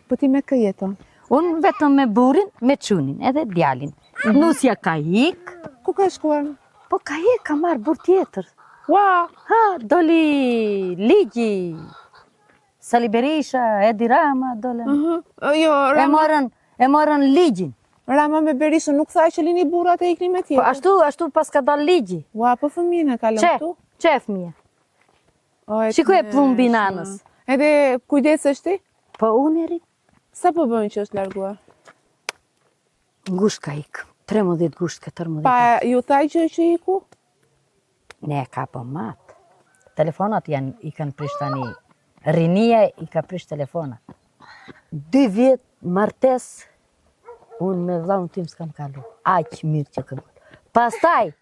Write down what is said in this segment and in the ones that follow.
Po ti me kë jeton? Unë vetëm me burrin, me çunin, edhe djalin. Mhm. Nusja ka ik. Ku ka shkuar? Po ka ik, ka marrë burrë tjetër. Ua! Ha, doli ligji. Sali Berisha, Edi Rama, dolën. Uh mhm. -huh. Jo, Rama... E morën, e morën ligjin. Rama me Berishën nuk tha që lini burrat e ikni me tjetër. Po ashtu, ashtu paska dalë ligji. Ua, po fëmijën e ka lënë këtu? Qe fëmijë? Shikoje pëllumbin anës. Edhe kujdesesh ti? Po unë e rrit. Sa po bën që është larguar? N'gusht ka ik. 13 gusht, 14. Pa ju tha gjë që iku? Ne e ka po mat. Telefonat janë, i kanë prish tani. Rinia i ka prish telefonat. Dy vjet martesë, unë me vllaun tim s'kam kalu. Aq mirë që kam kalu. Pastaj,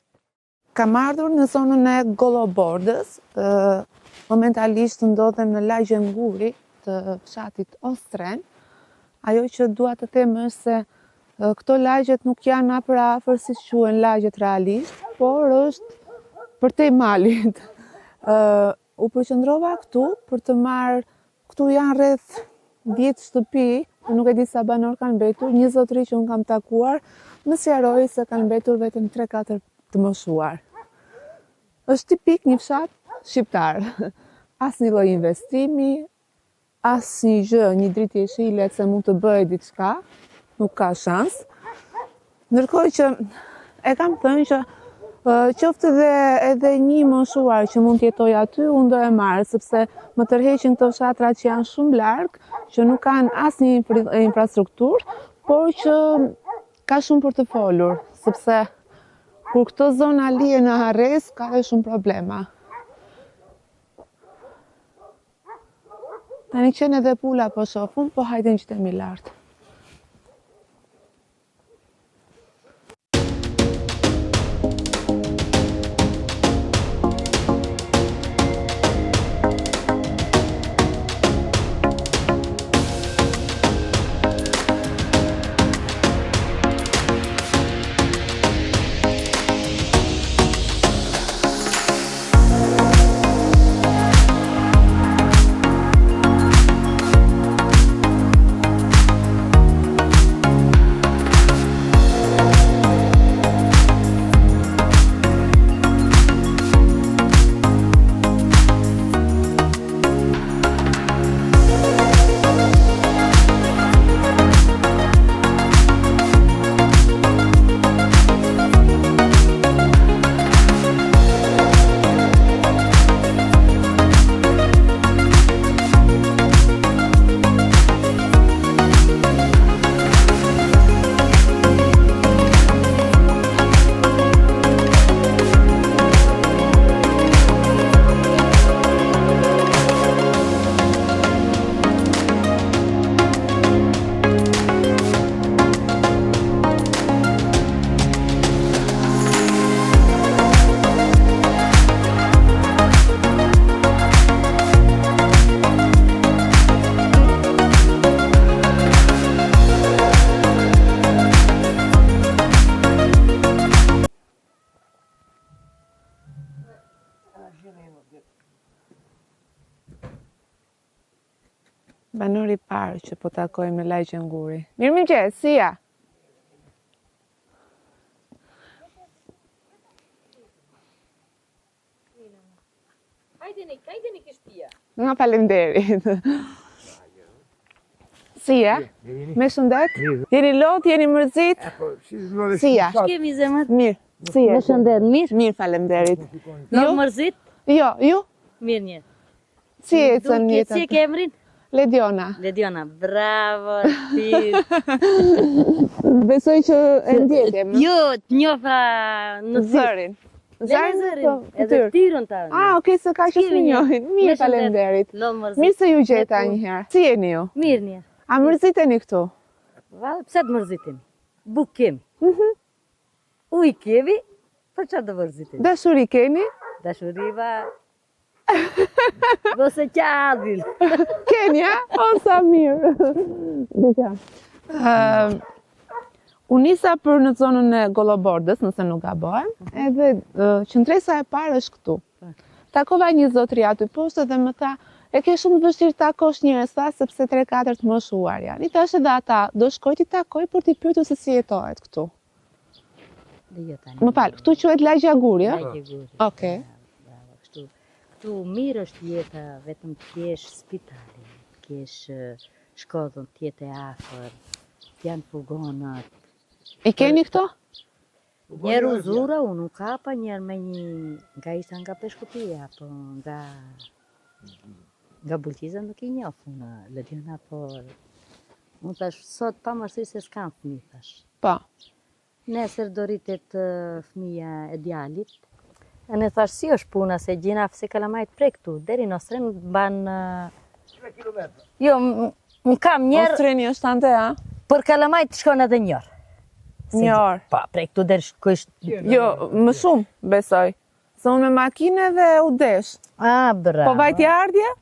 Kam ardhur në zonën e Gollobordës, momentalisht ndodhem në lagjen Guri të fshatit Ostren. Ajo që dua të them është se këto lagjet nuk janë afër afër siç quhen lagjet realisht, por është përtej malit. U përqendrova këtu për të marrë, këtu janë rreth 10 shtëpi, nuk e di sa banorë kanë mbetur, një zotëri që unë kam takuar, më sqaroi se kanë mbetur vetëm 3-4 të moshuar. Është tipik një fshat shqiptar. Asnjë lloj investimi, Asnjë gjë, një dritë jeshile se mund të bëhej diçka, nuk ka shans. Ndërkohë që e kam thënë që qoftë edhe edhe një i moshuar që mund të jetojë aty, unë do e marr, sepse më tërheqin këto fshatra që janë shumë larg, që nuk kanë asnjë infrastrukturë, por që ka shumë për të folur, sepse kur këto zona lihen në harresë, ka dhe shumë problema. Tani qen edhe pula po shoh unë, po hajde ngjitemi lart. Banori i parë që po takojmë në lagjen Guri. Mirëmëngjes, si je? Hajdeni, hajdeni ke shtëpia. Nga faleminderit. Si je? Me shëndet? Jeni lodh, jeni mërzit? Po, si je? Kemi zemër. Mirë. Si je? Me shëndet, mirë. Mirë, faleminderit. Ju mërzit? Jo, ju? Mirë një. Si ecën jeta? Si e ke emrin? Lediona. Lediona, bravo ti. Besoj që e ndjek emrin. Jo, të njoha në zërin. Zërin, zërin, po, edhe fytyrën ta. Ah, okay, se ka që s'më njohin. Mirë, faleminderit. Mirë se ju gjeta një herë. Si jeni ju? Mirë një. A mërziteni këtu? Vallë, pse të mërzitemi? Bukë kemi. Mhm. Ujë kemi, për çfarë të mërzitemi? Dashuri keni? Dashuri va. Po se qa adil. Keni, a? O, sa mirë. Dika. U nisa për në zonën e Gollobordës, nëse nuk gabohem, edhe qëndresa e parë është këtu. Takova një zotri aty poshtë dhe më tha, E ke shumë të vështirë të takosh njerëz, tha, sepse 3-4 të moshuar janë. I thashë edhe ata, do shkoj t'i takoj për t'i pyetur se si jetohet këtu. Jo tani. Më fal, këtu quhet Lagja Guri, ë? Lagja Guri. Okej. Bravo, kështu. Këtu mirë është jeta, vetëm të kesh spitalin, të kesh shkollën, të jetë e afër, të janë furgonat. I keni këto? Njerë u zura, unë u kapa njerë me një, nga isha nga Peshkopia, apo nga, nga Bulqiza nuk i njoh unë, Lediona, por unë thash, sot pavarësisht se s'kam fëmijë, thash. Po. Nesër do rritet fëmija e djalit. E thash, si është puna, se gjynah se kalamajt prej këtu, deri në Ostren mban... 3 kilometra. Jo, Unë kam njerë... Ostreni është ande, a? Për kalamajt shkon edhe një orë. Një orë. Po, prej këtu deri shkojsh... Jo, më shumë, besoj. Se unë me makinë dhe u desh. A, bravo. Po vajtje ardhje?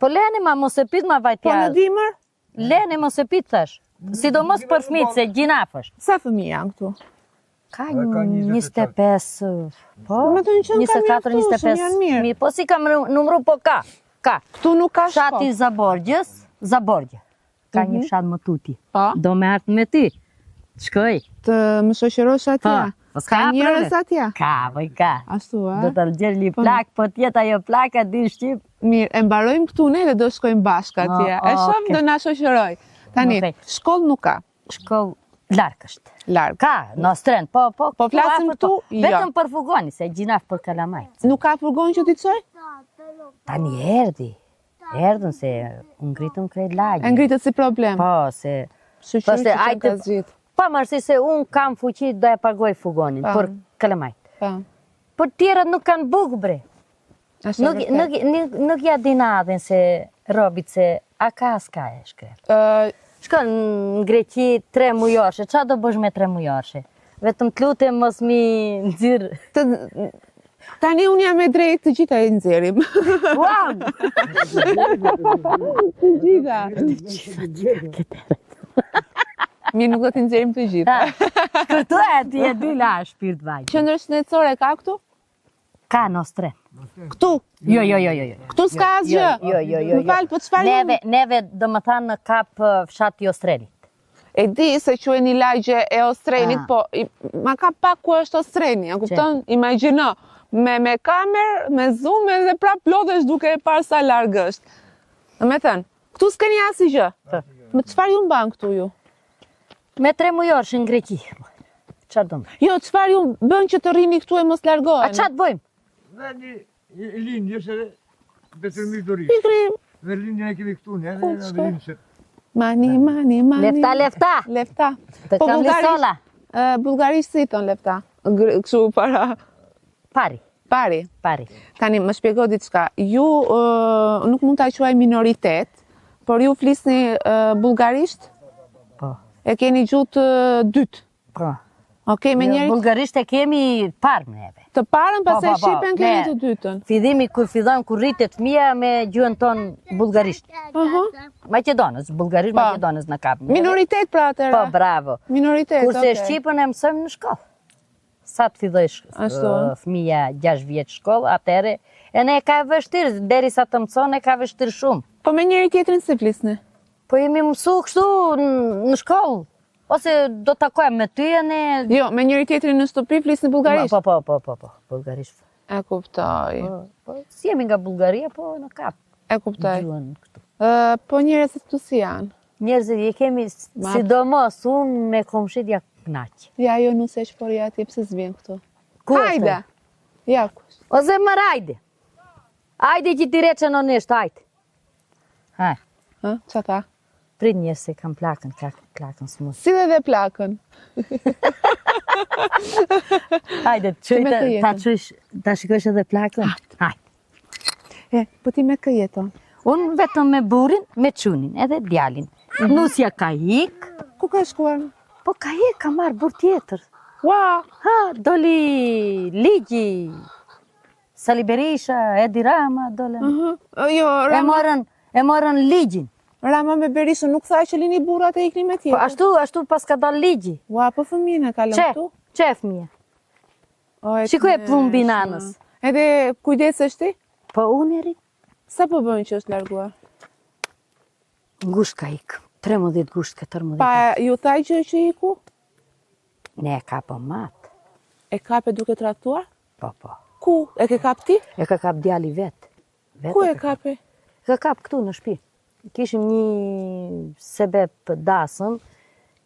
Po lene ma mos e pyt ma vajtje Po në dimër? Lene mos e pyt, thash. Sidomos për fëmijët, se gjynah është. Sa fëmijë janë këtu? Ka 25, po, 24, 25, mirë. Po s'i kam numru, po ka, ka. Këtu nuk ka shkollë. Fshati Zaborgjës, Zaborgjë. Ka një mhm. fshat më tutje. Po. Do me ardhë me ty. Shkoj. Të më shoqërosh atje. Po, po ka njerëz atje? Ka, po i ka. Ashtu, a? Do të lëgjër një po. plak, po t'jetë ajo plaka, di shqip. Mirë, e mbarojmë këtu ne dhe do shkojmë bashkë atje. E shohim do na shoqëroj. Tani, shkollë nuk ka. Shkollë larg është. Larg. Ka, në Ostren, po, po. Po flasim këtu, po. jo. Vetëm për furgoni, se gjynah për kalamajt. Nuk ka furgon që t'i çoj? Tani erdhi. Erdhën se u ngritëm krejt lagje. E ngritët si problem. Po, se... Shyqyr po, se që të ka zgjidh. Pavarësisht se unë kam fuqi do e pagoj furgonin, po. për kalamajt. Po. Për tjerët nuk kanë bukë, bre. Nuk, nuk, nuk, nuk ja din adhin se robit se a ka a s'ka e shkret. Uh, Shkon në Greqi tre mujorshe, ça do bësh me tre mujorshe? Vetëm të lutem mos mi nxirr. Të, tani unë jam e drejtë, të gjitha i nxjerrim. Wow! të gjitha. Të gjitha. Mirë nuk do t'i nxjerrim të gjitha. Shkërtu e ti e dy la shpirt vajtë. Qendër shëndetësore ka këtu? Ka në Ostren. Këtu? Jo, jo, jo, jo. jo. Këtu s'ka asgjë. Jo, jo, jo, jo. Më fal, po çfarë? Neve, neve domethënë na kap fshati Ostrenit. E di se quheni lagje e Ostrenit, ah. po ma kap pak ku është Ostreni, a kupton? Imagjino, me me kamerë, me zoom edhe prap lodhesh duke e parë sa larg është. Domethënë, këtu s'keni asgjë. Po. Me çfarë ju mban këtu ju? Me tre mujorsh në Greqi. Çfarë do më? Jo, çfarë ju bën që të rrini këtu e mos largoheni? A çfarë të bëjmë? Vendi i lindjes edhe detyrimi do rrish. Pikri. Dhe lindjen e kemi këtu ne, edhe në lindje. Mani, mani, mani. Lefta, lefta. Lefta. Të po, kam lisola. Bullgarisht si thonë lefta? Kështu para. Pari. Pari. Pari. Tani më shpjego diçka. Ju uh, nuk mund ta quaj minoritet, por ju flisni uh, bullgarisht? Po. E keni gjuhë të dytë. Po. Okej, me jo, njëri Bullgarisht e kemi parë neve. Të parën po, pastaj po, po. shqipen keni të dytën. Fillimi kur fillon kur rritet fëmija me gjuhën tonë bullgarisht. Uh -huh. Maqedonës, bullgarisht Po. maqedonës na kap. Minoritet pra atëherë. Po, bravo. Minoritet, Kurse okej. shqipen e mësojmë në shkollë. Sa të filloj fëmija 6 vjeç shkollë, atëherë e ne e ka vështirë, derisa të mëson e ka vështirë shumë. Po me njëri tjetrin si flisni? Po jemi mësu kështu në shkollë. Ose do takojmë me ty e ne... Jo, me njëri tjetrin në shtëpi flisni bullgarisht? Po, po, po, po, po, bullgarisht. E kuptoj. Po, po, si jemi nga Bullgaria, po na kap. E kuptoj. Gjuhën këtu. Po njerëzit këtu si janë? Njerëzit i kemi, sidomos unë me komshit jam knaq. Ja, jo nusja që po rri atje, pse s'vjen këtu? Ku është? Hajde! Ja, ku është? O zemër, hajde! Hajde që ti reqe në nështë, hajde! Hajde. Ha, ça tha? Prit një se kam plakën, ka plakën së Si dhe dhe plakën? Hajde, të me kë ta jeton? qysh, ta shikosh edhe plakën. Hajde. E, po ti me kë jeton? Unë vetëm me burrin, me çunin, edhe djalin. Mhm. Nusja ka ik. Ku ka shkuar? Po ka ik, ka marrë burrë tjetër. Ua! Ha, doli ligji. Sali Berisha, Edi Rama, dolën. Uh -huh. Jo, Rama... E morën, e morën ligjin. Rama me Berishën nuk tha që lini burrat e ikni me tjetër. Po ashtu, ashtu paska dalë ligji. Ua, po fëmijën e ka lënë këtu? Qe, fëmijën? Shikoje pëllumbin anës. Edhe kujdesesh ti? Po unë e rrit. Sa po bën që është larguar? N'gusht ka ikë, 13 gusht, 14. Pa ju tha gjë që iku? Ne e kapëm atë. E kape duke tradhtuar? Po, po. Ku? E ke kap ti? E ka kap djali vetë. Vet Ku e kapi? E ka kap këtu në shpi. Kishim një sebep dasëm,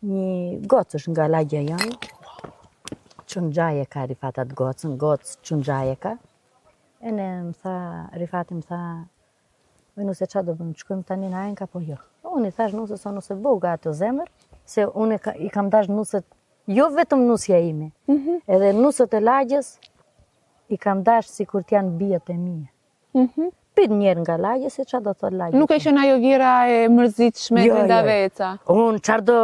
një gocë është nga lagja jonë, Çunxhaj e ka Rifat atë gocën, gocë Çunxhaj e ka. E ne më tha, Rifati më tha, Oj nuse ça do bëjmë, të shkojmë tani në Enka, po jo. Unë i thash nuses, o nuse bëhu gati o zemër, se unë i kam dash nuset, jo vetëm nusja ime, mm -hmm. edhe nuset e lagjes, i kam dash sikur të janë bijat e mia. Mm -hmm. Pyt njerë nga lagja se ça do thotë lagja. Nuk e qenë ajo vjehrra e mërzitshme jo, jo. Unë çfarë do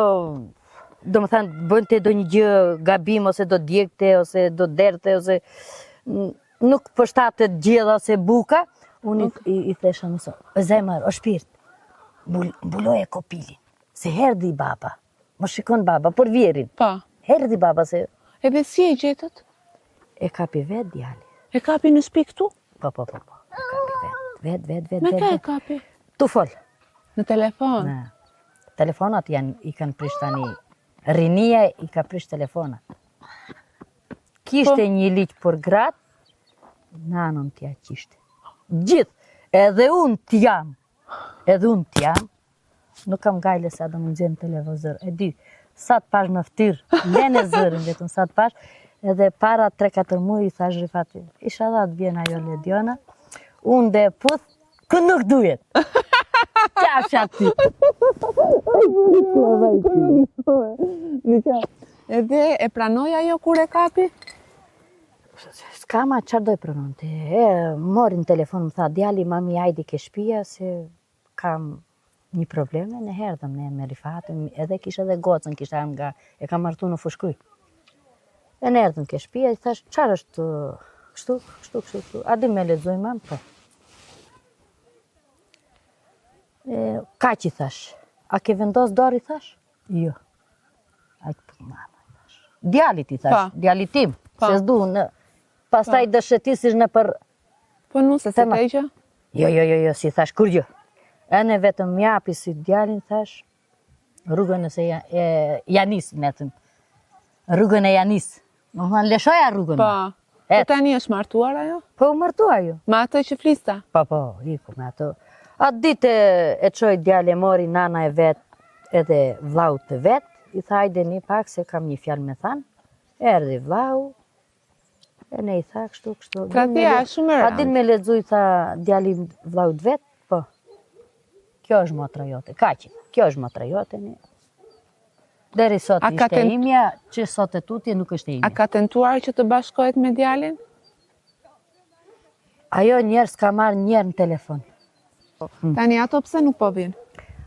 do më thënë, bënte do një gjë gabim, ose do djegte, ose do derdhte, ose nuk përshtatet gjella ose buka, unë i, i, i thesha nuse, o zemër, o shpirt, mbuloje kopilin, se erdhi baba, më shikon baba, për vjehrrin. Po. Erdhi baba se... Edhe si e gjetët? E kapi vetë djali. E kapi në shpi këtu? Po, po, po, po. E kapi vetë, vetë, vetë, vetë. Me kë e kapi? Tu fol. Në telefon? Në. Telefonat janë, i kanë prish tani. Rinia i ka prish telefonat. Kishte po. një ligj për gratë, nanën t'ja qishte. Gjithë, edhe unë t'jam, edhe unë t'jam, nuk kam gajle sa do më nxjerrë në televizor, e di, sa të pash në ftyrë, lene zërin vetëm sa të pash, edhe para 3-4 muaj i thash Rifati, ishalla të vjen ajo Lediona, unë dhe puth, Kë nuk duhet. Qafsh aty. Edhe e pranoi ajo kur e kapi? S'ka ma çfarë do e pranonte. E mori në telefon, më tha, djali, mami, ajde ke shpia, se kam një problem, ne erdhëm ne me Rifatin, edhe kisha edhe gocën, kishte ardhur nga, e kam martu në Fushë-Krujë. E ne erdhëm ke shpia, i thash, çfarë është kështu, kështu, kështu, kështu, a di me lexu mam, po. E, kaq i thash, a ke vendos dorë i thash? Jo. Ajtë për po mama, i thash. Djalit i thash, po. djalit tim, po. se s'du, në, pastaj po. dëshetisish në për... Po nuse, s'i the gjë? Jo, jo, jo, jo, s'i thash, kurgjë. E ne vetëm m'japi si djalin, thash, rrugën nëse ja, e, ja nis, me thënë. Rrugën e ja nis. Më thënë, leshoja rrugën. Po, po tani është martuar ajo? Po, u martua ajo. Me atë që fliste? Po, po, iku me atë. Atë ditë e çoi djali e mori nana e vet edhe vllaut të vet, i tha hajde një pak se kam një fjalë me thanë. Erdhi vllau, E ne i tha kështu, kështu. Tradhtia është shumë e rëndë. A din me lexu i tha djali vllaut vet? Po. Kjo është motra jote. Kaq. Kjo është motra jote. Ne. Deri sot ishte ten... imja, që sot e tutje nuk është imja. A ka tentuar që të bashkohet me djalin? Ajo njëherë s'ka marrë njëherë në telefon. Hmm. Tani ato pse nuk po vijnë?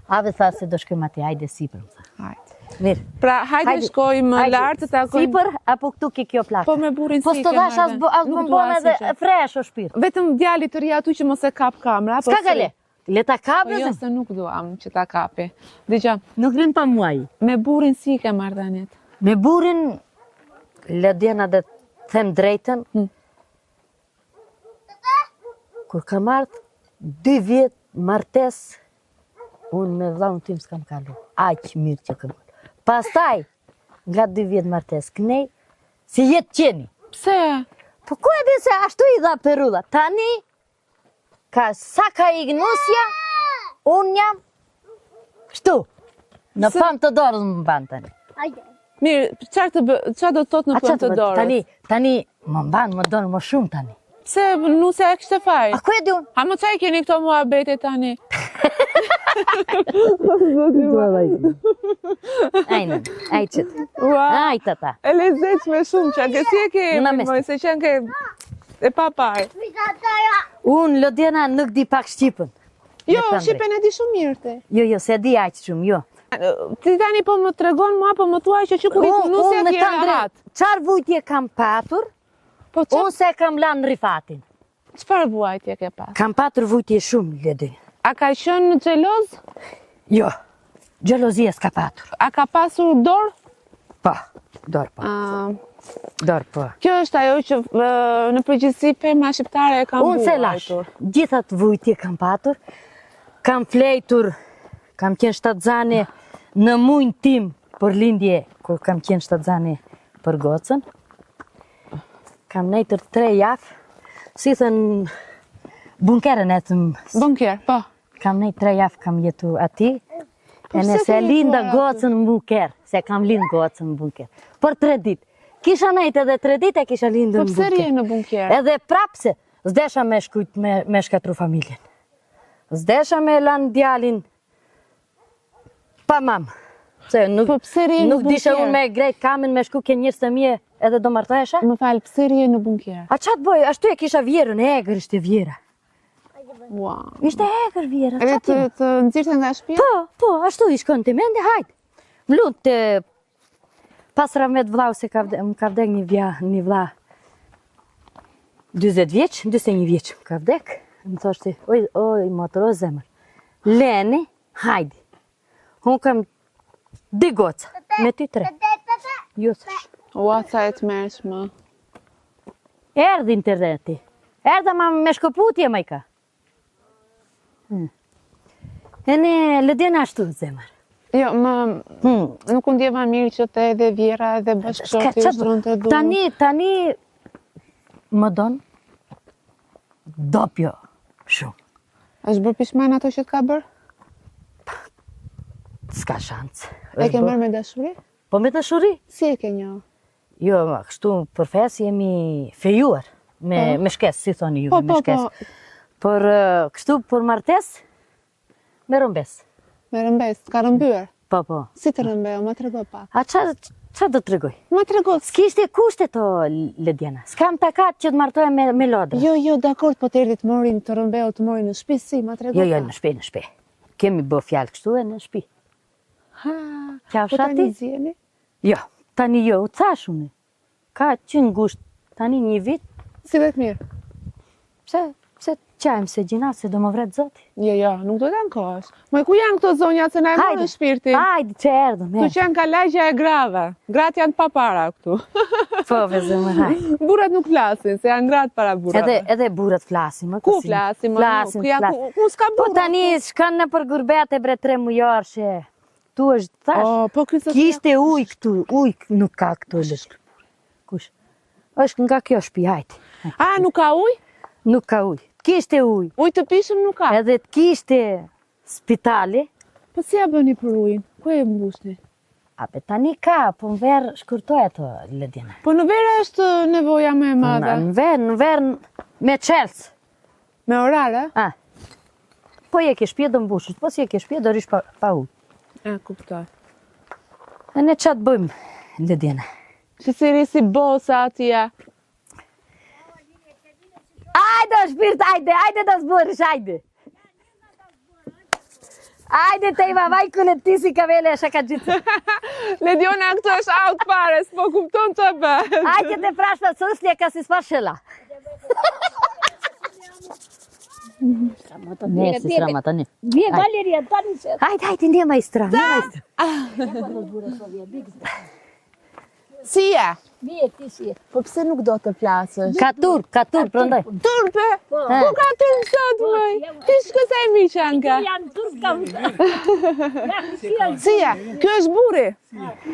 Ave tha se do shkojmë atje, hajde sipër, më tha. Hajde. Mirë. Pra, hajde, hajde shkojmë lart të takojmë. Sipër apo këtu ke kjo plaka? Po me burrin po si Po s'të dhash as as bombon edhe fresh o shpirt. Vetëm djali të rri aty që mos e kap kamera, apo. S'ka gale. Le ta kapë. Po jo se nuk duam që ta kapi. Dëgjo. Nuk rrin pa mua ai. Me burrin si i ke marrëdhëniet? Me burrin Lediana dhe them drejtën. Hmm. Kur kam ardhë dy vjet martes, unë me vllaun tim s'kam kalu. Aq mirë që kam kalu. Pastaj, nga dy vjet martes, knej, si jetë qeni. Pse? Po ku e di se ashtu i dha perulla. Tani, ka, sa ka ik nusja, unë jam kështu. Në pëmë të dorës më mban tani. Mirë, çfarë të bë, çfarë do të thotë në pëmë të dorës? Tani, tani më mban, më don më shumë tani. Pse nusja e kishte faj? A ku e di unë? A më ça i keni këto muhabete tani? Aj në, aj qëtë. Aj të ta. E lezetshme shumë që ke si e ke emrin, se qenë ke e pa parë. Unë, Lodiana, nuk di pak shqipën. Jo, shqipen e di shumë mirë ti. Jo, jo, s'e di aq shumë, jo. Ti tani po më tregon mua, po më thua që që kur iku nusja ti je rahat. Çfarë vujtje kam patur? Po çfarë? Unë s'e kam lanë Rifatin. Çfarë vuajtje ke pas? Kam patur vujtje shumë, Ledi. A ka qenë xheloz? Jo. Xhelozia s'ka patur. A ka pasur dorë? Po, dorë po. Dorë, po. Kjo është ajo që në përgjithësi femra shqiptare e ka Unë s'e lash, gjithë atë vujtje kam patur, kam flejtur, kam qenë shtatzane në mujin tim për lindje, kur kam qenë shtatzane për gocën, kam nejtur tre javë, si thënë, bunkerën e të më... Bunker, po. Kam nejt tre javë kam jetu aty, po e nëse e linda gocën në bunker, se kam lind gocën në bunker, për tre ditë. Kisha nejt edhe tre ditë e kisha lindë po në bunker. Po pse rrije në bunker? Edhe prapë se, s'desha me shkujt me, me shkatru familjen. S'desha me lanë djalin pa mamë. Se nuk, po pse rrije në bunker? Nuk disha unë me grejt kamin me shku ke njerëz të mi edhe do martohesha. Më fal, pse rrije në bunker? A ça të bëj, ashtu e kisha vjehrrën, e egër ishte vjehrra. Ua. Ishte e egër vjehrra. Edhe të, të nxirrte nga shtëpia? Po, po, ashtu i shkonte mendja, hajt. Më lutë pas rahmet vllau se ka vde, më ka vdek një vja, një vlla 40 vjeç, 41 vjeç më ka vdek. Më thoshte, oj, oj, motër, o zemër. Leni, hajde. Unë kam dy goca, me ty tre. Jo, thash. Ua, sa e tmerrshme. Erdhi interneti. Erdha ma me shkëputje, majka. Hmm. E ne, Lediana ashtu, zemër. Jo, më, hmm. nuk u ndjeva mirë që te edhe vjehrra edhe bashkëshorti ushtronte dhunë. Tani, tani, më don, dopjo, shumë. Është bërë pishman ato që të ka bërë? S'ka shans. E ke marrë me dashuri? Po me dashuri. Si e ke njohur? Jo, ma, kështu për fesë jemi fejuar me, po. me shkesë, si thoni juve, po, me po, shkesë. Po. Por kështu për martesë, me rëmbesë. Me rëmbesë, të ka rrëmbyer? Po, po. Si të rrëmbeu, ma trego pak. A ça, ça do të tregoj? Ma trego. S'kishte kushte to, Lediana. S'kam takat që të martohem me, me lodra. Jo, jo, dakord, po të erdhi të mori, të rrëmbeu, të mori në shpi, si, ma trego Jo, jo, në shpi, në shpi. Kemi bë fjalë kështu e në shpi. Ha, Qa po tani ziheni? Jo, tani jo, u thash unë. Ka që në gusht, tani një vit. Sillet mirë? Pse, pse të qajmë se gjynah, se do më vret zoti? Jo, jo, nuk do të ankohesh. Moj, ku janë këto zonja se na e morën shpirtin? Hajde, që erdhëm, erdhëm. Këtu qenka lagja e grave. Gratë janë pa para këtu. Po, vezë më hajde. Burrat nuk flasin, se janë gratë para burrave. Edhe, edhe burrat flasin, më Ku flasin, më flasin, nuk, flasin. Ku, ku s'ka po burra? Po tani shkan nëpër gurbet e bre tremujorëshe. Tu është, thash, oh, po, kishte ujë këtu, ujë nuk ka këtu. Kush? është nga kjo shpi, hajde. A, nuk ka ujë? Nuk ka ujë. Kishte ujë. Ujë të pishëm nuk ka? Edhe të kishte spitali. Po si ja bëni për ujin? Ku e mbushni? A be tani ka, po në verë shkurtoj ato Ledina. Po në verë është nevoja më e po madhe. Në verë, në verë me çelës. Me orar, e? A. Po je ke shpi do mbushësh, po s'je ke shpi do rrish pa, pa ujë. E, kuptoj. E ne ça të bëjmë, Ledina? Si si rri si bosa atje? Ajde, shpirt, ajde, ajde do zborish, ajde. Ajde te ima majkule, ti si kavele e shaka gjithë. Lediona këtu është out fare, s'po kupton të bëhet. Ajde te prashta suslje ka si s'pashela. Ne, si srama tani. Vje Valeria tani se. Hajde, hajde, nema i stram, nema i stram. Si je? Mirë, ti si je. Po pse nuk do të flasësh? Ka turp, ka turp, prandaj. Turp? e? Po. Ku ka turp sot, Po, moj? Ti shko sa e mi qenka. Janë turp kam. Ja, si janë. Si je? Ky është burri.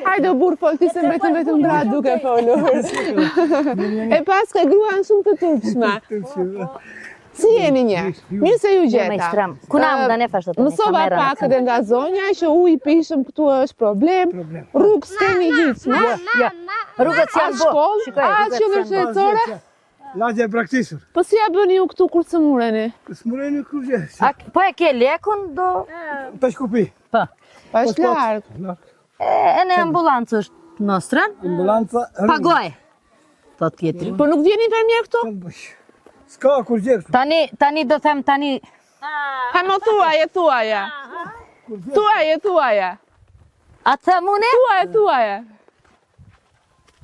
Hajde o burr fol ti se mbetën vetëm gratë duke folur. E paska gruan shumë të turpshme. Si jeni një? Mirë se ju Nema i gjeta. stram. Ku na më dane fashtë tani, Mësova kamera pak edhe nga zonja që uji i pijshëm këtu është problem. Rrugë s'kemi hiç, më? Ja, rrugët A s'janë bo. shkollë, Shikoj, a rrugët qendër s'janë bo. shëndetësore? Lagje e braktisur. Po si ja bëni ju këtu kur sëmureni? Sëmureni kur gjë. A, po e ke lekun, do... Peshkopi. Po. Po është larg. Larg. E, e në ambulancë është nostrën. Ambulanca. Pagoj. Thot tjetri. Po nuk vjen infermier këtu? S'ka kur gjë këtu. Tani, tani do them tani, Ha mo thuaje, thuaje. Thuaje, thuaje. a të them une? Thuaje, thuaje.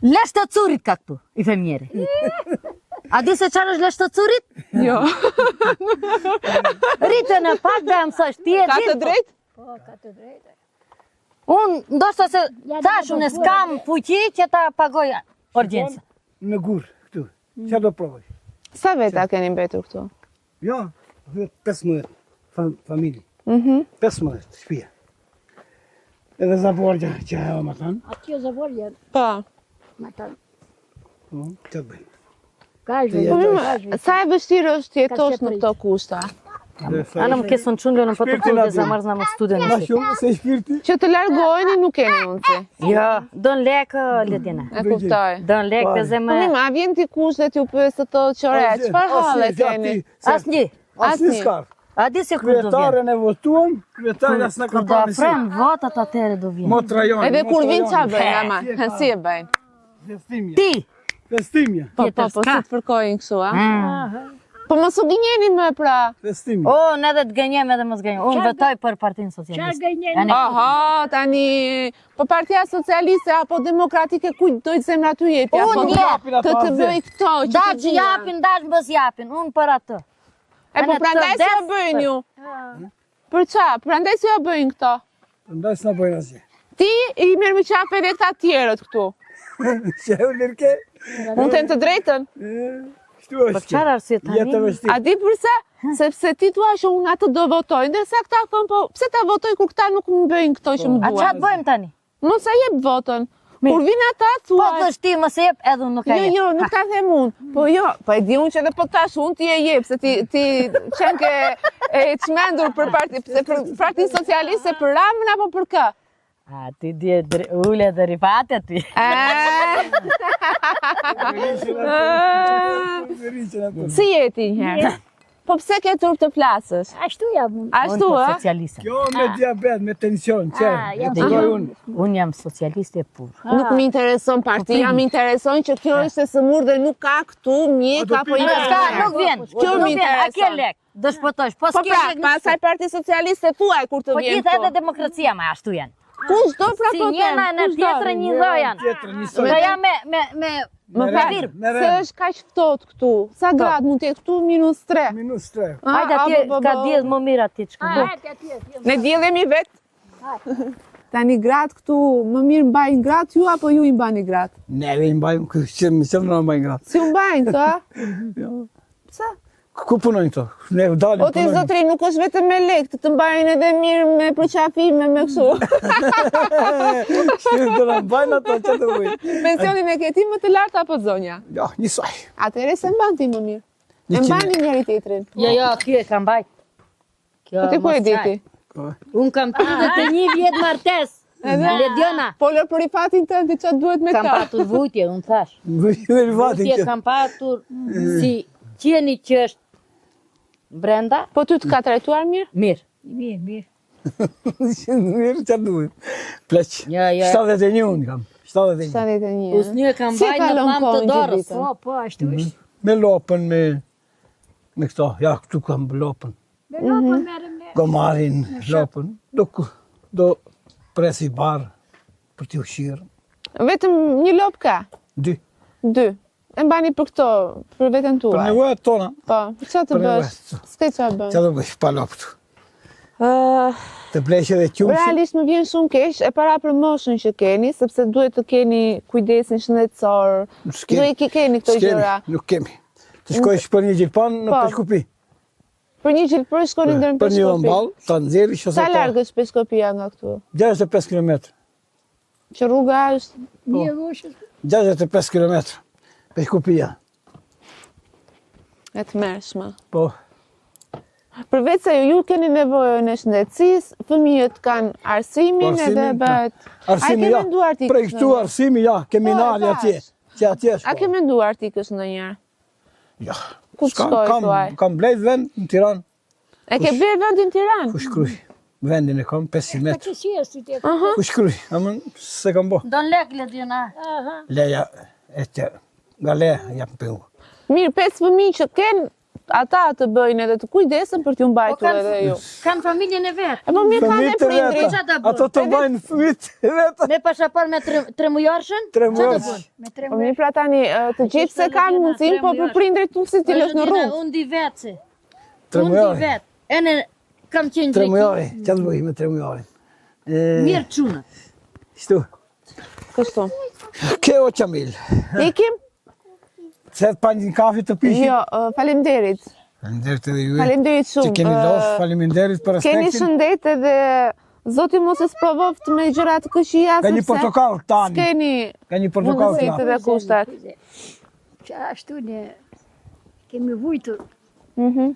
Lesh të curit ka këtu, infermieri. A di se çfarë është lesh të curit? Jo. Rritë në pak dhe më thosh, ti e Ka di. të drejtë? Po, ka të drejtë. Unë, ndoshta se thash, unë s'kam fuqi që ta pagoj. Urgjencë. Në gur, këtu. Qa do provoj? Sa veta keni mbetur këtu? Jo, 15 familje. Mhm. 15 shtëpia. Edhe Zaborja që ajo më thënë. Atje Zaborja. Po. Më thënë. Po, të bëjmë. Ka po, Sa e vështirë është të jetosh në këto kushte? Ana më kesën çunë në po të punë dhe zamrzna më student. Ma shumë se shpirti. Që të largoheni nuk keni mundësi. Jo, don lek Ledina. E kuptoj. Don lek dhe zemë. Po mirë, a vjen dikush dhe t'ju pyes të thotë që ore, çfarë halle keni? Asnjë. Asnjë s'ka. A di se kur do vjen? Kryetaren e votuam, kryetari as na ka Kur do afrojmë votat atëherë do vjen. Motra jonë. Edhe kur vin ça bëjnë ama, si e bëjnë? Festimja. Ti. Festimja. Po, po, po, si të fërkojnë kështu, a? Mm. Po mos u gënjeni më pra. Festimja. O, ne edhe të gënjem edhe mos gënjem. Unë votoj për Partinë Socialiste. Çfarë gënjeni? Aha, tani po Partia Socialiste apo Demokratike kujt do të zemra ty jepja? Unë po jep. Të të bëj këto që të që japin, dash mos japin, unë për atë. E po prandaj s'ua bëjnë ju. Për ça? Prandaj s'ua bëjnë këto. Prandaj s'na bëjnë asgjë. Ti i merr më qafe edhe këta tjerët këtu. Që e lirke? Unë them të drejtën. Kështu është. Për çfarë arsye tani? Jetë vështirë. A di përse? Sepse ti thua që unë atë do votoj, ndërsa këta thonë po pse ta votoj kur këta nuk më bëjnë këto që më duan. A çfarë bëjmë tani? Mos e jep votën. Kur vin ata thua. Po thosh ti mos e jep edhe unë nuk e jo, jep. Jo, jo, nuk ta them unë. Po jo, po e di unë që edhe po tash unë ti e jep se ti ti qenke e çmendur për parti, pse për Partinë Socialiste për Ramën apo për kë? A ti di ule dhe rifate ti. Si je ti një herë? Po pse ke turp të flasësh? Ashtu jam unë. Ashtu ë? Socialiste. Kjo me diabet, me tension, që e kuptoj unë. Unë jam socialiste pur. Nuk më intereson partia, më intereson që kjo është e sëmurë dhe nuk ka këtu mjek apo i Ska, nuk vjen. Kjo më intereson. A ke lek? Do shpëtosh. Po po s'ke pra, lek. Po pasaj Parti Socialiste thuaj kur të po vjen. Po gjithë edhe demokracia ma ashtu janë. Kush do pra si po njëna në tjetrën një do janë. Do jam me me me Më fal, se është kaq ftohtë këtu. Sa po. gradë mund të jetë këtu? Minus 3. Minus 3. Hajde atje po, po, ka diell më mirë atje çka. Hajde atje. Ne diell jemi vet. Tani gratë këtu më mirë mbajnë gratë ju apo ju i mbani gratë? Ne i mbajmë, që më që më mbajnë gratë. Si u mbajnë këto, a? Jo. Pse? Ku punojnë këto? Ne dalim O ti zotri, nuk është vetëm me lek, të të mbajnë edhe mirë me përqafime me kështu. Shtirë të në mbajnë ato që të bëjnë. Pensionin e ke ti më të lartë apo zonja? Jo, njësoj. Atëherë s'e mban ti më mirë. E mbani njëri tjetrin. Jo, jo, kjo e ka mbajt. Kjo po ti ku e di ti? Unë kam 31 vjet martesë. Edhe Lediona. Po lër për Rifatin tënd, ti çfarë duhet me ta? Kam patur vujtje, unë thash. Vujtje Rifatin. Vujtje kam patur si qeni që është brenda. Po ty të ka trajtuar mirë? Mirë. Mirë, mirë. Mirë, çfarë duhet? Pleq. Jo, jo. 71 unë kam. 71. 71. Usnjë e kam mbajt në pamë të dorës. Po, po, ashtu mhm. është. Me lopën, me me këto, ja këtu kam lopën. Me lopën mhm. merrem ne. Gomarin, lopën, do, do presi bar për t'i ushqyer. Vetëm një lopë ka? Dy. Dy. E mbani për këto, për veten tuaj. Për nevojat tona. Po, ça të bësh? S'ke ça bësh. Ça të bësh, pa lopë këtu. Të blesh edhe qumështin. Realisht më vjen shumë keq, e para për moshën që keni, sepse duhet të keni kujdesin shëndetësor. Duhet të keni këto gjëra. Nuk kemi. Të shkojsh për një gjilpan në po. Peshkopi. Për një gjilpërë shkoni deri në Peshkopi. Për një dhëmballë, ta nxjerrish ose Sa larg është Peshkopia nga këtu? 65 km. Që rruga është po. Një rrugë. 65 km. Peshkopia. E tmerrshme. Po. Përveç se ju keni nevojën e shëndetësisë, fëmijët kanë arsimin po, edhe bëhet. Arsimi, ja. Prej këtu arsimi, ja, kemi po, nali atje. Që atje A ke menduar ti kës ndonjëherë? Ja. Ku të shkoj, kam, thuaj? Kam blejt vend në Tiranë. E ke blerë vendin në Tiranë? Fushë Krujë. Vendin e kam, 500 metra. Po që si ti? Fushë Krujë, ama s'e kam bo. Don lek Ledina. Leja e të nga leja jam pengu. Mirë, pesë fëmijë që ken ata të bëjnë edhe të kujdesen për t'ju Po mbajtur edhe ju. Kanë familjen e vet. E po mirë kanë dhe prindrit. Ato të mbajnë fëmijët e vet. Me pasaport me tremujarshën? Tremujarshën. Po mirë pra tani, të gjithë se kanë mundësinë, po për prindrit tu si t'i lësh në rrugë. Unë di vetë se. Tremujari. Unë di vetë. Ene kam qenë Tremujari, që të bëj me tremujarin? Mirë çuna. Shtu. Kështu. Ke o Qamil. Ikim? Se të pa një kafe të pishi? Jo, faleminderit. Faleminderit edhe juve. Faleminderit shumë. Që keni lodh, faleminderit për respektin. Keni shëndet edhe Zoti mos e sprovoftë me gjëra të këqija Ka një portokall tani. S'keni Ka një portokall mundësitë dhe kushtet. Që ashtu ne kemi vujtur. Mhm.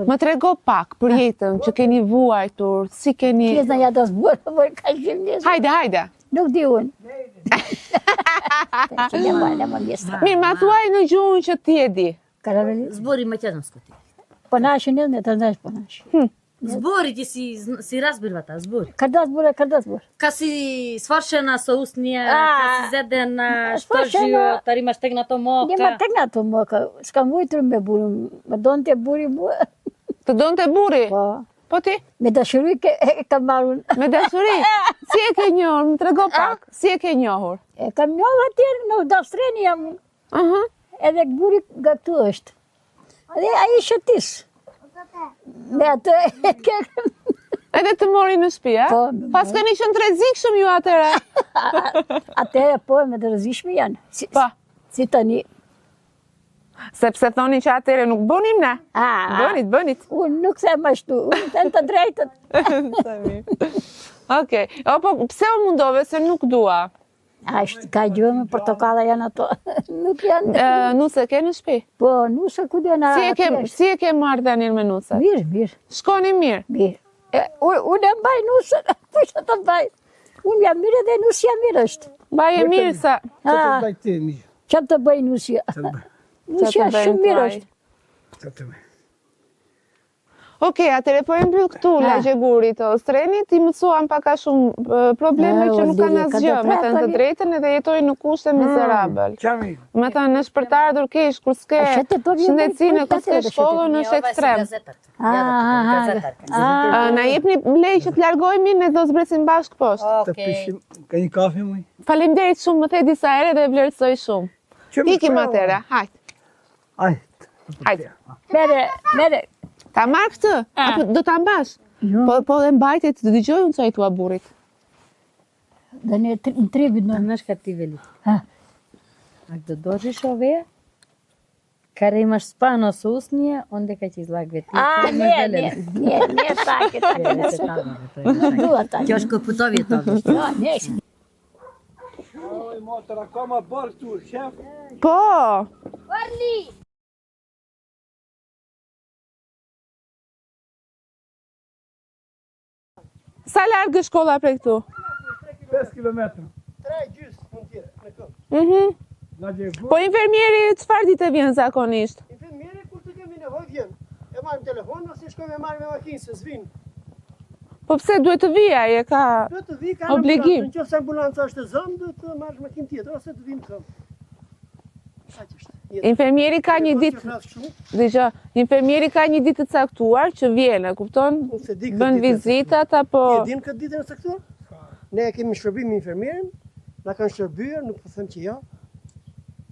Më trego pak për jetën që keni vuajtur, si keni... Kjezna ja të zbërë, për ka gjimnjës. Hajde, hajde. Nuk di unë. Mirë, ma thuaj në gjuhën që ti e di. Zbori македонско ти. Po nashi ne, ne të znaš po nashi. Hm. Збори ти си си разбирвата, збори. Kada zbore, kada zbore. Ка си свршена со устнија, ка си зедена, што Свршена. живот, тари имаш тегнато мока. Nema tegnato moka, s'kam vujtur me burin, me donte buri mua. Të donte burri? Po. Po ti? Me dashuri ke, e kam marrë unë. Me dashuri? Si e ke njohur? Më trego pak. Si e ke njohur? E kam njohur atje në Dastreni jam. Aha. Edhe buri nga këtu është. Edhe ai shëtis. Me atë e ke... Edhe të mori në shtëpi, a? Po. Pas keni qenë të rrezikshëm ju atëherë. Atëherë po, me të rrezikshme janë. Si, Po. si tani. Sepse thoni që atëherë nuk bënim ne. A, Bënit, bënit. Unë nuk them ashtu, unë them të drejtën. Sa mirë. Okej. O, po pse u mundove se nuk dua? A, është, ka gjë me portokalla janë ato. Nuk janë. Ë, nuse ke në shtëpi? Po, nuse ku dhe na... Si e ke si e ke marrëdhënien me nuset? Mirë, mirë, Shkoni mirë. mirë. E, u- unë e mbaj nusën, po që të mbaj. Unë jam mirë edhe nusja mirë është. Mbaje mirë sa Që të Ah. bëj ti, mi? Që të bëj nusja? Që të bëj? Nusja të bëjnë shumë mirë tuaj. është. Që të bëj? Okej, atëherë po e mbyll këtu Ha. lagje gurit të Ostrenit, i mësuam pak a shumë e, probleme E, që o, nuk kanë Lili, ka asgjë, do me thënë të prapë, drejtën edhe jetojnë në kushte mizerabël. Qamil. Me thënë, është për të ardhur keq kur s'ke A, shete po vjen shëndetësinë, për kur s'ke të shkollën, është ekstrem. Ah, ah, A, Na jepni leje që të largohemi, ne do zbresim bashkë poshtë. Të pishim, ka një kafe muj? Faleminderit shumë, më the disa herë dhe e vlerësoj shumë. Që më Ikim preva. atëherë, hajt. Hajt. Hajt. Mere, mere. Ta marr këtë? Apo do ta mbash? Jo. Po po e mbajte të dëgjoj unë çfarë i thua burrit. Dhe ne në tribit në... Знаеш как ти вели? Ha. Ак да дожиш овие, каде имаш спано со устнија, ондека ќе излагве ти. A, ne, ne, ne, ne, take, take, ne, nuk dua take. Ќе ошко путови тоа. Jo, ne, Oj, motra, ka ma bërë këtu, shef. Po. Sa larg është shkolla prej këtu? 5 km. 3 gjysë mund tjetë në këmbë. Mhm. Lagje Guri. Po infermieri çfarë dite vjen zakonisht? Infermieri kur të kemi nevojë vjen. E marrim telefon ose shkojmë e marrim me makinë se s'vin. Po pse duhet të vijë ai e ka Duhet të vi ka Obligim. ambulancë. Nëse ambulanca është e zënë, duhet të marrësh makinë tjetër ose të vim këmbë. Aq është. Jeta. Infermieri ka një Po, ditë, që flas kështu, dëgjoj, infermieri ka një ditë të caktuar që vjen, e kupton? Unë se di këtë Bën ditën e vizitat apo Ti e din këtë ditën e caktuar? Ne e kemi shërbim me infermierin, na kanë shërbyer, nuk po them që jo.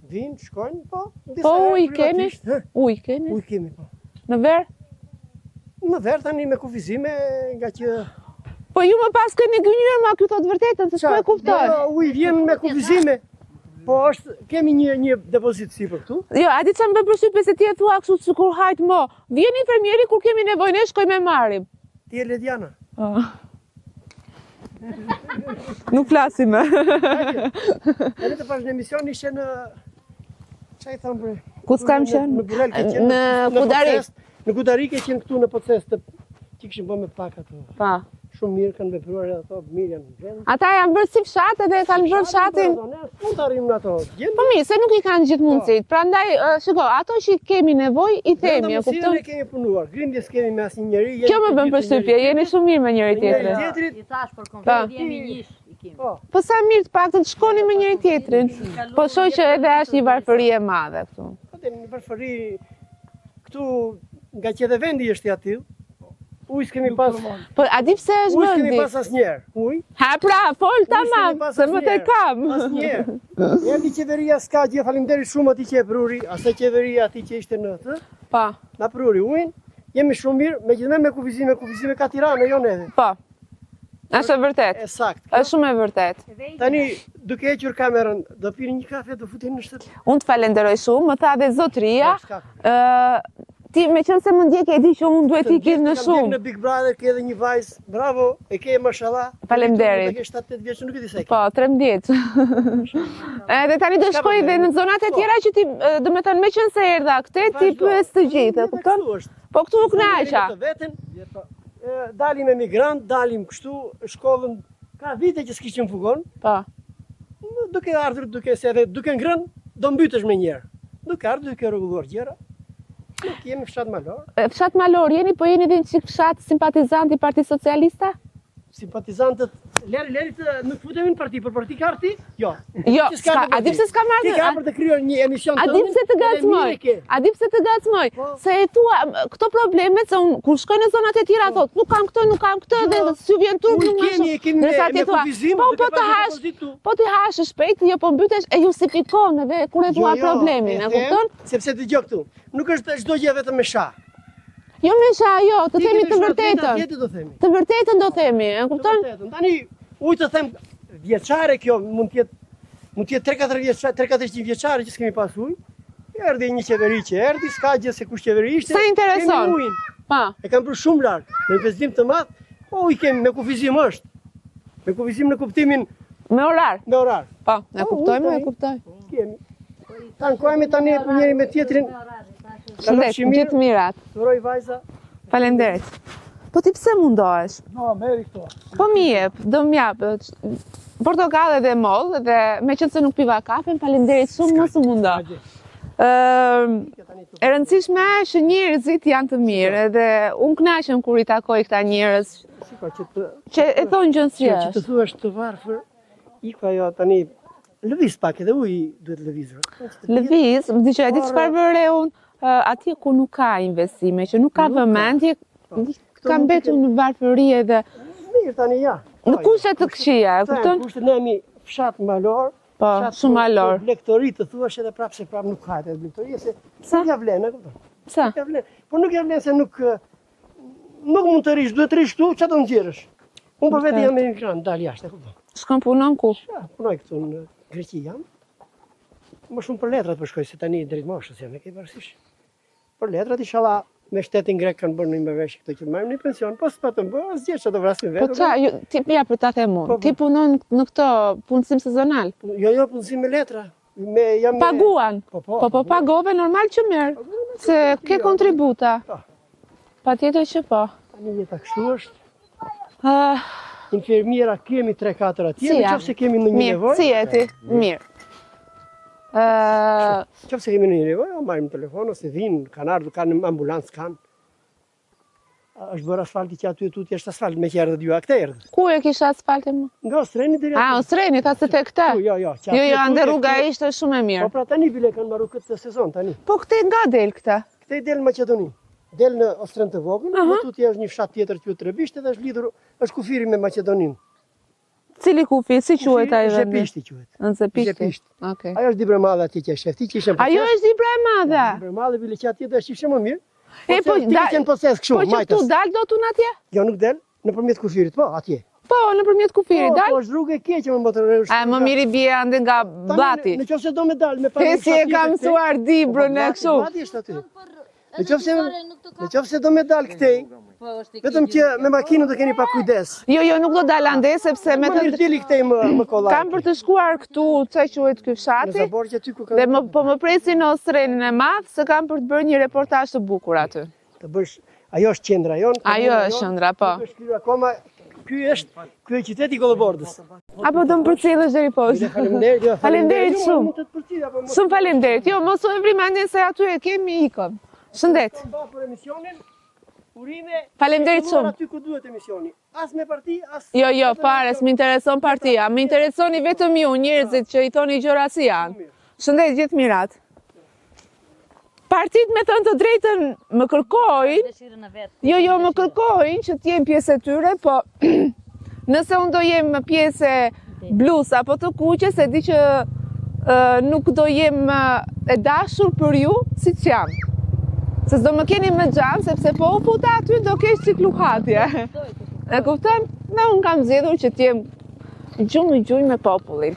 Vin, shkojnë, po, disa Po herë ujë kemi? privatisht, hë, Ujë kemi? Ujë kemi, po. Në verë? Në verë tani me kufizime nga që Po ju më pas keni gënjur, ma ky thotë vërtetën, se s'po e kuptoj. Jo, uji vjen me kufizime. Po është kemi një një depozit sipër këtu. Jo, a di çfarë më bën përshtypje se ti e thua kështu sikur hajt mo. Vjen infermieri kur kemi nevojë ne shkojmë e marrim. Ti je Lediana. Po. Nuk flasim. më. Edhe të pash në emision ishe në çfarë i thon bre? Ku s'kam Në- qenë? Në Burrel ke qenë. Në Kudari. Poces, Në Kudari ke qenë këtu në proces të që kishin bërë me pak ato. Pa. Shumë mirë kanë vepruar edhe ato, mirë janë mbledhur. Ata janë bërë si fshat edhe e kanë bërë fshatin. Po, Ne mund të arrijmë në ato. Gjendje. Po mirë, se nuk i kanë gjithë mundësitë. Prandaj, ë, shiko, ato që kemi nevojë i themi, e kupton? Ne kemi punuar. Grindje s'kemi me asnjë njeri. jemi Kjo më të bën gjithë përshtypje, njëri jeni shumë mirë me njëri Njëri tjetrin. tjetrit. I thash për Pa. konferencë jemi njësh i kemi. Po. Po sa mirë të paktën të shkoni me njëri tjetrin. Po shoh që edhe është një varfëri e madhe këtu. Po dhe në varfëri këtu nga që edhe vendi është i atillë. Ujë s'kemi pas, Po a di pse është ujë s'kemi vendi? pas asnjëherë. Ujë Ha pra, fol Ujë s'kemi tamam, pas se më te asnjëherë. kam. Asnjëherë. Erdhi qeveria s'ka gjë, faleminderit shumë atij që e pruri, asaj qeveria atij që ishte në atë, Po, na pruri ujin. Jemi shumë mirë, megjithëse me kufizime, kufizime ka Tirana, jo neve. po. Është e vërtetë. E saktë. Është shumë e vërtetë. Tani, duke hequr kamerën, do pini një kafe, do futeni në shtëpi. Unë të falenderoj shumë, më tha dhe zotria. Po, Ë, ti meqenëse më ndjek e di që unë duhet të ikim në shumë. shumë. Në Big Brother ke edhe një vajzë, bravo, e ke mashallah. Faleminderit. Ke 7-8 vjeç, nuk e di sa e ke. Po, 13. Edhe tani do shkoj dhe në zonat e Po. tjera që ti, do me thënë, meqenëse erdha këte, ti pyes të gjithë, e kupton? Po këtu u kënaqa. Të veten, dalim emigrant, dalim kështu, shkollën, ka vite që s'kishim fugon. Po. Duke ardhur, duke se edhe duke ngrënë, do mbytesh me njerë. Duke ardhur, duke rregulluar gjëra. Nuk jemi fshat malor. Fshat malor jeni, po jeni dhe një çik fshat simpatizant i Partisë Socialiste? Simpatizantët, leri, leri të nuk futemi në parti, për parti ka arti? Jo. Jo, s'ka, a di pse s'ka marrë? Ti ka për të krijuar një emision A di pse të ngacmoj? A di pse të ngacmoj? Po. Se e thua këto probleme se unë kur shkoj në zonat e tjera po. thotë, nuk kam këtë, nuk kam këtë dhe jo. s'ju vjen turp nuk më kemi, kemi me, me kufizim, po po të hash, po të hash shpejt, jo po mbytesh e justifikon edhe kur e jo, thua problemin, e kupton? Sepse dëgjo këtu, nuk është çdo gjë vetëm me sha. Jo me sha, jo, të themi të vërtetën. Të themi. Të vërtetën do themi, e kupton? Të vërtetën. Tani, ujë të them vjeçare kjo mund të jetë mund të jetë 3-4 vjeçare, 3-400 vjeçare që s'kemi pas ujë. Erdhi një qeveri që erdhi, s'ka gjë se kush qeveri ishte. Sa intereson. Kemi ujin. Pa. E kanë bërë shumë lart, me investim të madh, po ujë kemi me kufizim është. Me kufizim në kuptimin me orar. Me orar. Po, e po, kuptoj, e kuptoj. Kemi. Takohemi tani për njëri me tjetrin. Shëndet, gjithë të mirat. Uroj vajza. Faleminderit. Po ti pse mundohesh? No, merri këto. Po mi jep, do më jap. Portokalle dhe mollë dhe meqenëse nuk piva kafen, faleminderit shumë, mos u mundo. Ëm, e rëndësishme është që njerëzit janë të mirë edhe unë kënaqem kur i takoj këta njerëz Shiko që të që e thonë gjën si që të është. thuash të varfër, iku ajo tani lëviz pak edhe uji duhet lëvizur. Lëviz, më dëgjoj, e di çfarë vë re unë, atje ku nuk ka investime, që nuk ka vëmendje, Po, ka mbetur në varfëri edhe Mirë tani ja. në kushte të këqija, e kupton? Kushte ne jemi fshat malor. Po, shumë malor. Blegtori të thuash edhe prapë se prapë nuk ka atë blegtori se Pse? nuk ja vlen, e kupton? Pse? Nuk ja vlen. Po nuk ja vlen se nuk nuk mund të rish, duhet të rish këtu, çfarë do nxjerrësh? Unë për vete jam emigrant, dal jashtë, e kupton? Shkon punon ku? Ja, punoj këtu në Greqi jam. Më shumë për letrat po shkoj se tani drejt moshës jam, e ke parasysh. Për letrat inshallah me shtetin grek kanë bërë një marrëveshje këto që marrim një pension, po s'patën bërë asgjë çfarë do vrasim Po vetë. ça, jo, ti ja për ta them unë. Po, po. Ti punon në këto punësim sezonal. Jo, jo, punësim me letra. Me jam me... Paguan. Po, po, Po po pagove normal që merr, se ke kontributa. Po. Patjetër që po. Tani jeta kështu është. Ah, Infermiera kemi 3-4 atje, si në ja? qoftë se kemi ndonjë Mirë, nevojë. si je ti? Mirë. Ë, Në qoftë se kemi ndonjë nevojë, o marrim telefon ose vinë, kanë ardhur, kanë ambulancë, kanë. Është bërë asfalti që aty e tutje është asfalt, me që erdhët ju, a këte erdhët? ku e kisha asfaltin më? Nga Ostreni deri A, aty. Ostreni, tha se te këte. Po, Jo, jo, që Jo, aty jo, e ande tutje rruga këte- ishte shumë e Po mirë. pra tani bile kanë mbaru këtë sezon tani. Po këte nga del këte? Këte del në Maqedoni. Del në Ostren të vogël, uh tutje është një fshat tjetër që Trebisht edhe është lidhur, është kufiri me Maqedoninë. Cili kufi, si quhet ai vendi? Zhepishti quhet. Në Zhepishti. Zhepishti. Okej. Ajo është Dibra e Madhe atje që e shef, ti që ishe në Ajo proces. është Dibra e Madhe. Dibra e Madhe bile që atje do ishte më mirë. E, po, ti da- ke qenë proces kështu, Po që majtas. këtu dal do tu në atje? Jo, nuk del, nëpërmjet kufirit, po, atje. Po, nëpërmjet kufirit, Po, dal? po, është rrugë e keqe më mbotërore. është A, më rruga- mirë i bie ande nga Tani, Bllati. Në qoftë se do me dal me pa E si e kam mësuar Dibrën e kështu. Bllati është aty. Në qoftë se në qoftë se do me dal këtej, Po, vetëm që me makinën do keni pak kujdes. Jo, jo, nuk do dal ande sepse me Më të mirë dili këtej më më kollaj. kam për të shkuar këtu, ç'a quhet ky Në fshati? Zabor që aty ku kanë Dhe më, po më presin në Ostrenin e madh se kam për të bërë një reportazh të bukur aty. të bësh ajo është qendra jonë. Ajo komuna është jonë, qendra, po. Nuk është kryer akoma. Ky është kryeqyteti i Gollobordës. Apo do më përcjellësh deri poshtë. Faleminderit, jo, Faleminderit Jo, shumë. Mund të të përcjell apo mos. Shumë faleminderit. Jo, mos u e vri mendjen se aty e kemi ikëm. Shëndet. Mba për emisionin. Urime. Faleminderit Filluar shumë. Aty ku duhet emisioni. As me parti, as Jo, jo, fare, s'më intereson partia. Më interesoni vetëm ju, njerëzit që i thoni gjëra si janë. Shëndet gjithë mirat. Partit me thënë të drejtën më kërkojnë, Dëshirën e vet. jo, jo, më kërkojnë që të jem pjesë e tyre, po nëse unë do jem pjesë e blus apo të kuqes, e di që ë, nuk do jem ë, e dashur për ju siç jam. Se s'do më keni më xhan, sepse po u futa aty do kesh cikluhatje. E kupton? Dhe unë kam zgjedhur që të jem gju në gjunjë me popullin.